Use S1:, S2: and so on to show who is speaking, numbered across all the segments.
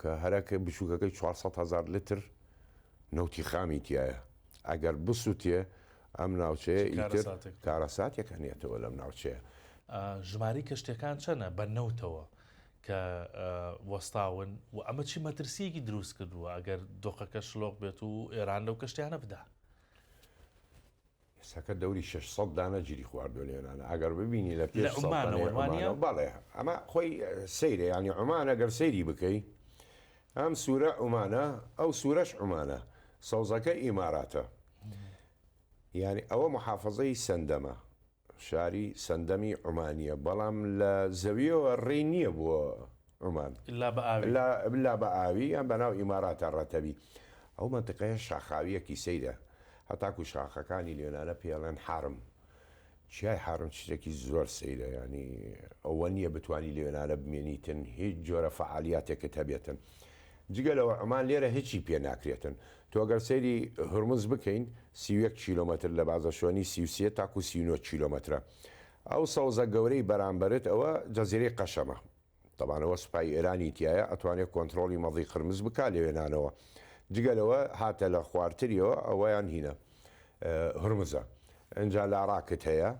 S1: کە هەرەکە بچووکەکەی 400 هەزار لتر نەوتی خامی تایە، ئەگەر بسووتێ ئەم ناوچەیە ئیتر کارەساتێک هەنێتەوە لەم ناوچەیە.
S2: ژمارەی کەشتیەکان چەنە بە نەوتەوە کە وەستاون و ئەمە چی مەترسیەکی دروست کردووە ئەگەر دۆخەکە شلۆق بێت و ئێران لەو کەشتیانە بدا؟
S1: ئێستاکە دەوری 600 دانە گیری خواردووە لە یۆنانە ئەگەر ببینی لە پێش
S2: لە عومانەوە
S1: سەڵتەنەی
S2: وانیە؟
S1: عومانەوە بەڵێ ئەمە خۆی سەیرە یانی عومان ئەگەر سەیری بکەی ئەم سوورە عومانە ئەو سوورەش عومانە سەوزەکە ئیماراتە یانی ئەوە محافەزەی سەندەمە شاری سەندەمی عومانیە بەڵام لە زەویەوە ڕێی نییە بۆ عومان
S2: ئیلا بە ئاوی.
S1: لا بە ئاوی یان بەناو ئیماراتا ڕەتەبی ئەو مەنتیقەیە شاخاویەکی سەیرە هەتاکو شاخەکانی لێنانە پێی ئەڵێن حارم چیای حارم شتێکی زۆر سەیرە یانی ئەوە نییە بتانی لێنانە بمێنیتن هیچ جۆرە فەعالیاتێکت هەبێتن جگە لەوە عومان لێرە هیچی پێ ناکرێتن. تۆ گەر سەیری هورمز بکەین 31 کیلۆمەتر لە بازە شوێنی 33 تاکو 39 کیلۆمەترە. ئەو سەوزە گەورەی بەرامبەرت ئەوە جەزیرەی قەشەمە. تەبعەن ئەوە سوپای ئێرانی تیایە ئەتوانێ کۆنترۆڵی مەزیق هرمز بکا لەوێنانەوە. جگە لەوە هاتە لە خوارتریەوە ئەوەیان هینە هورمزە. ئینجا لاراکت هەیە.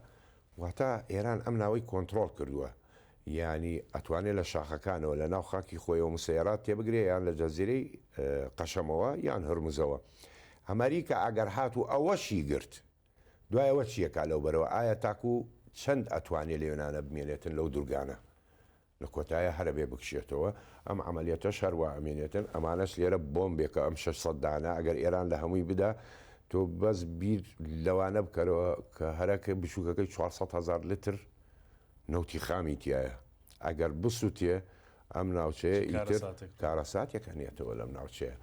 S1: واتە ئێران ئەم ناوەی کۆنترۆڵ کردووە. یانی ئەتوانێ لە شاخەکانەوە لە ناو خاکی خۆیەوە مسەیەرات تێبگرێ یان لە جەزیرەی قەشەمەوە یان هورمزەوە. ئەمەریکا ئەگەر هات و ئەوەشی گرت دوای ئەوە چیەکا لەو بەرەوە؟ ئایا تاکو چەند ئەتوانێ لە یۆنانە بمێنێتن لەو دورگانە؟ لە کۆتایە هەر ئەبێ بکشێتەوە. ئەم عەمەلیەتەش هەر وا ئەمێنێتن. ئەمانەش لێرە بۆمبێکە ئەم 600 دانە ئەگەر ئێران لە هەمووی بدا تۆ بەس بیر لەوانە بکەرەوە کە هەرەکە بچووکەکەی 400 هەزار لتر نەوتی خامی تیایە ئەگەر بسوتێ ئەم ناوچەیە ئیتر کارەساتێک هەنێتەوە لەم ناوچەیە.